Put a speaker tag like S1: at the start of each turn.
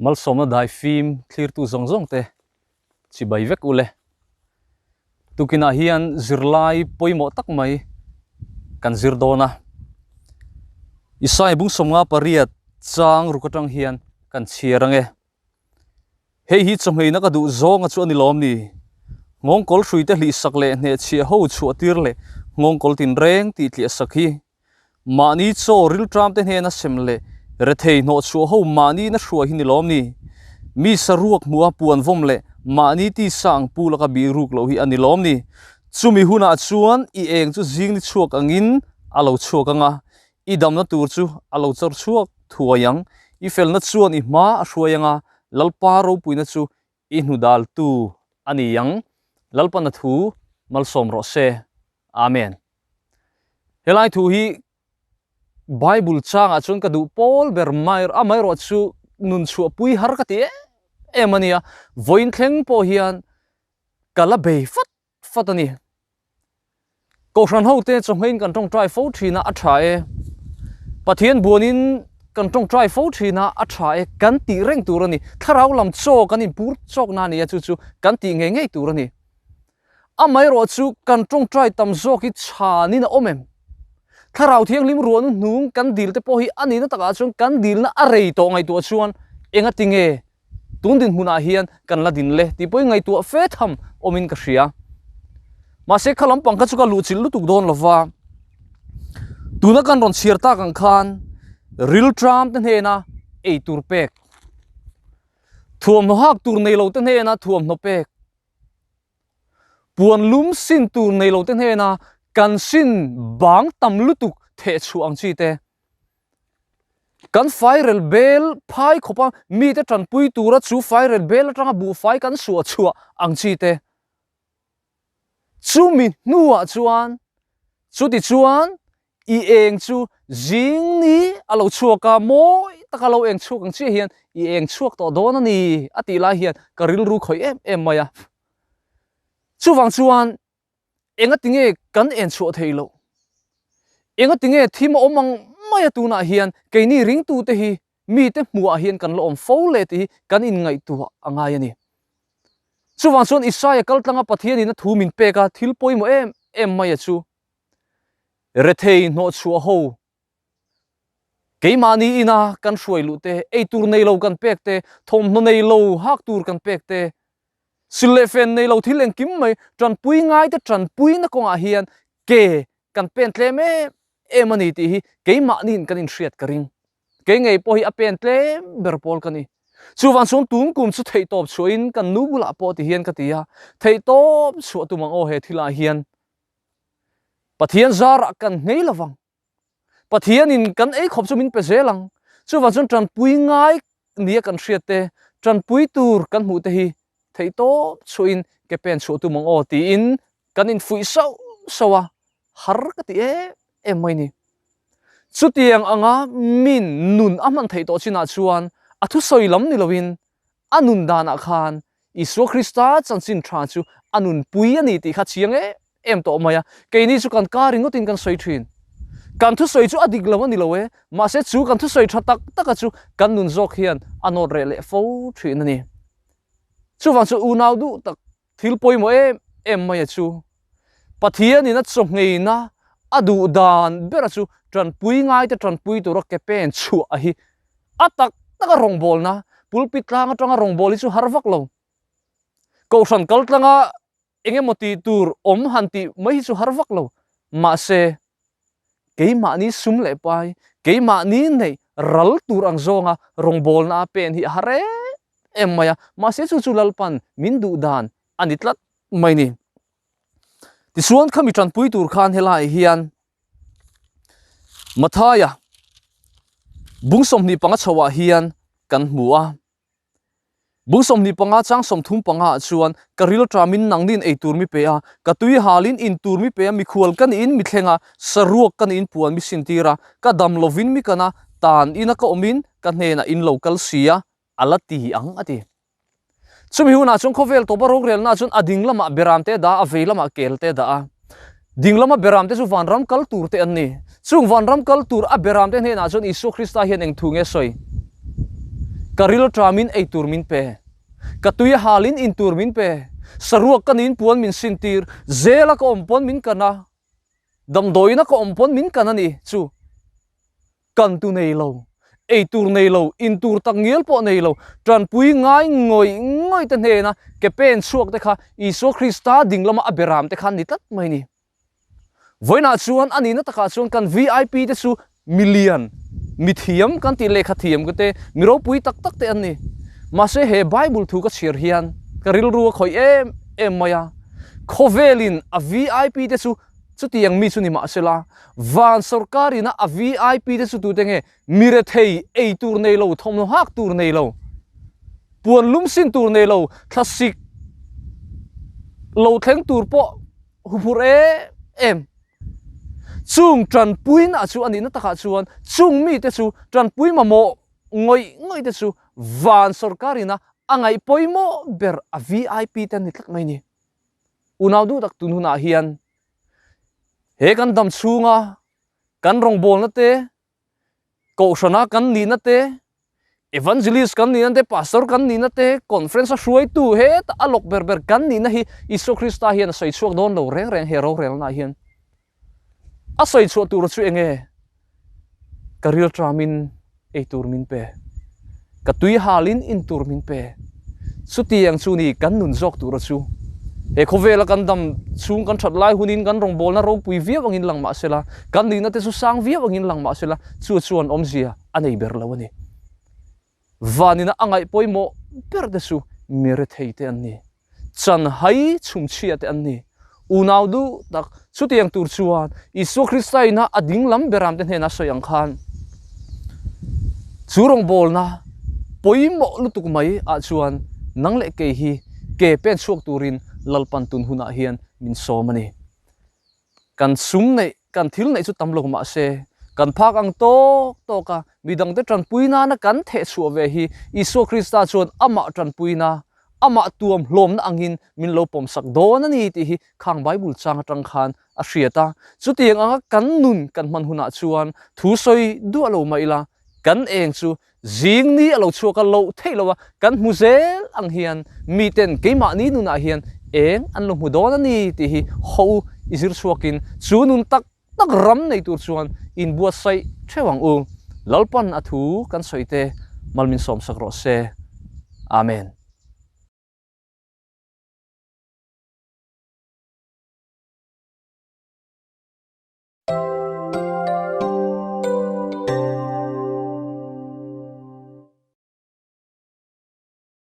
S1: Malsawmna dai fim thlirtu zawng zawng te chibai vek ule. Tukinah hian zirlai pawimawh tak mai kan zir dawn a. Isai bung 58 chang ruk atang hian kan chhiar ange. Hei hi chawhmehna ka duh zawnga chu a ni lawm ni? Nghawngkawl hruite hlihsak leh hnehchhiah ho chhuahtir leh nghawngkawl tinreng tih tliahsak hi Mahni chaw rilṭamte hnena sem leh rethei hnawhchhuah ho mahni na hruai hi ni lawm ni? Mi saruak hmuha puan vawm leh mahni tisa ang pu laka bih ruk loh hi a ni lawm ni? Chumi hunah chuan i eng chu zing ni chhuak angin a lo chhuak ang a, i damna tur chu a lo chawr chhuak thuai ang. I felna chuan i hma a hruai ang a, Lalpa ropuina chu i hnudaltu a ni ang. Lalpana thu malsawm rawh se. Amen. Helai thu hi Bible changah chuan ka duh pawl ber mai amaherawh chu nun chhuah pui har ka ti em em a nia. Vawiin thleng pawh hian ka la bei fat fat a ni. Kohhran hote chawhmeiin kan tawngtai fo thin a, a tha e. Pathian buanin kan tawngtai fo thin a, a tha e. Kan tih reng tur a ni. Thlarau lam chaw kan inpur chawkna a ni a, chu chu kan tih ngei ngei tur a ni. Amaherawh chu kan tawngtai tam zawk hi chhanin a awm em? Thlarau Thianghlim ruahnu hnung kan dil te pawh hi a nihna takah chuan kan dilna a rei tawh ngaihtuah chuan enga tinge tun dinhmunah hian kan la din le tih pawhin ngaihtuah fe tham awmin ka hria. Mahse kha lampang kha chu ka luhchilh lutuk dawn lova, tuna kan rawn chhiar tak ang khan rilṭam te hnena ei tur pek, thuamhnaw hak tur nei lo te hnena thuamhnaw pek, Puan lum sin tur nei lo te hnena kan sin bang tam lutuk theh chhuah ang chi te. Kan fairel bel phai khawpa mite tanpui tura chu fairel bel atanga buhfai kan suah chhuah ang chi te. Chumi hnuah chuan chuti chuan I eng chu zing ni a lo chhuak a, mawi taka lo eng chhuak ang chiah hian i eng chhuak tawh dawn a ni a tih lai hian ka rilru khawih em em mai a. Chuvang chuan engati nge kan en chhuah thei loh? Engati nge thim a awm ang mai a tunah hian keini ringtute hi mite hmuhah hian kan la awm fo le tih hi kan inngaihtuah a ngai a ni. Chuvang chuan Isaia kaltlanga Pathianin a thu min pek a, thil pawimawh em em mai a chu. Rethei hnawhchhuah ho, keimahni ina kan hruai luh te, eitur nei lo kan pek te, thawmhnaw nei lo hak tur kan pek te, sil leh fen nei lo thil engkim mai tanpui ngai te tanpuina kawngah hian ke kan pen tlem em em a ni tih hi keimahniin kan inhriat ka ring. Kei ngei pawh hi a pen tlem ber pawl ka ni. Chuvang chuan tun kum chu theihtawp chhuahin kan nu bulah pawh ti hian ka ti a, theihtawp chhuah tum ang aw he thilah hian. Pathian zarah kan nghei lo vang. Pathianin kan ei khawp chu min pe zel ang. Chuvang chuan tanpui ngai nia kan hriat te, tanpui tur kan hmuh te hi theih tawp chhuahin ke pen chhuah tum ang aw tiin kan infuih sauh sauh a, har ka ti em em mai ni. Chutiang anga min nun a hman theih tawh chinah chuan a thusawi lam ni loin A nun danah khan Isua Krista chanchin tha chu a nunpui a ni tih kha chiang em em tawh mai a. Keini chu kan kar ringawtin kan sawi thin. Kan thusawi chu a dik lo a ni lo e, mahse chu kan thusawi tha tak taka chu kan nun zawk hian a nawt reh leh fo thin a ni. Chuvang chu unau duh tak Thil pawimawh em em mai a chu. Pathianin a chawngheina a duh dan bera chu tanpui ngaite tanpui tura ke pen chhuah a hi a tak taka rawngbawlna pulpit tlang atanga rawngbâwl hi chu har vak lo. Kohhran kal tlanga eng emaw tih tur awm han tih mai hi chu har vak lo. Mahse, keimahni sum leh pai, keimahni neih ral tur ang zawnga rawngbawlna a pen hi a har em em mai a, mahse chu chu Lalpan min duh dan a ni tlat mai ni. Tichuan khami tanpui tur khan helaiah hian Mathaia bung 25 chhoah hian kan hmu a. Bung 25 chang 35 ah chuan ka rilṭamin nangnin ei tur mi pe a, ka tui halin in tur mi pe a, mikhual ka niin mi thleng a, saruak ka niin puan mi sintir a, ka dam lovin mi kan a, tan ina ka awmin ka hnenah in lo kal si a, a la ti ang a ti. Chumi hunah chuan khawvel tawpa rorelna chuan a ding lamah beram te a dah a, a vei lamah kel te a dah a. Ding lama beram te chu vanram kal tur te an ni. Chung vanram kal tur a beram te hnenah chuan Isua Krista hian eng thu nge sawi? Ka rilṭamin ei tur min pe. Ka tui a halin in tur min pe. Saruak ka niin puan min sintir. Zela ka awm pawn min kan a. Damdawiina ka awm pawn min kan a ni chu. Kan tu nei lo, ei tur nei lo, in tur tak ngial pawh nei lo, tanpui ngai ngawih ngawih te hnena ke pen chhuak te kha Isua Krista ding lama a beram te kha an ni tlat mai ni. Vawiinah chuan a nihna takah chuan kan VIP te chu milian, mithiam kan tih lehkha thiam te, mi ropui tak tak te an ni. Mahse he Bible thu ka chhiar hian ka rilru a khawih em em mai a, khawvelin a VIP te chu chutiang mi chu ni mahsela, van sorkarina a VIP te chu tute nge mi rethei ei tur nei lo, thawmhnaw hak tur nei lo, puan lum sin tur nei lo, thlasik lo thleng tur pawh huphurh em em. Chung tanpuina chu a nihna takah chuan chung mite chu tanpui mamawh ngawih ngawih te chu van sorkarina a ngaih pawimawh ber a VIP te an ni tlat mai ni. Unau duh tak tun hunah hian he kan dam chhunga kan rawngbawlna te, Kohhrana kan nihna te, Evangelist kan nihna te, Pastor kan nihna te, Conference a hruaitu hetah a lawk ber ber kan nihna hi Isua Krista hian a sawi chhuak dawn lo reng reng he rorelnaah hian. A sawi chhuah tur chu enge? Ka rilṭamin ei tur min pe. Ka tui halin in tur min pe. Chutiang chu ni kan nun zawk tura chu. He khawvela kan dam chhung kan that lai hunin kan rawngbawlna ropui viau angin lang mah sela, kan nihna te chu sang viau angin lang mah sela, chu chuan awmzia a nei ber lo a ni. Vanina a ngaih pawimawh ber te chu mi rethei te an ni. Chanhai chhumchhia te an ni. Unau duh tak, chutiang tur chuan Isua Krista ina a ding lam beram te hnena sawi ang khan chu rawngbawlna pawimawh lutuk mai ah chuan nang leh kei hi ke pen chhuak turin Lalpan tun hunah hian min sawm a ni. Kan sum neih, kan thil neih chu tam lo mah se, kan phak ang tawk tawk a, midangte tanpui nana kan theh chhuah ve hi Isua Krista chuan amah tanpuina, amah tuam hlawmna angin min lo pawmsak dawn a ni tih hi khang Bible chang atang khan a hriat a. Chutiang anga kan nun kan hman hunah chuan thu sawi duah lo mah ila, kan eng chu Zing ni a lo chhuak a loh theih lo a, kan hmu zel ang hian miten keimahni nunah hian eng an lo hmu dawn a ni tih hi ho i zir chhuakin chu nun tak tak ram nei tur chuan inbuatsaih theuh ang u. Lalpan a thu kan sawi te mal min sawmsak rawh se. Amen.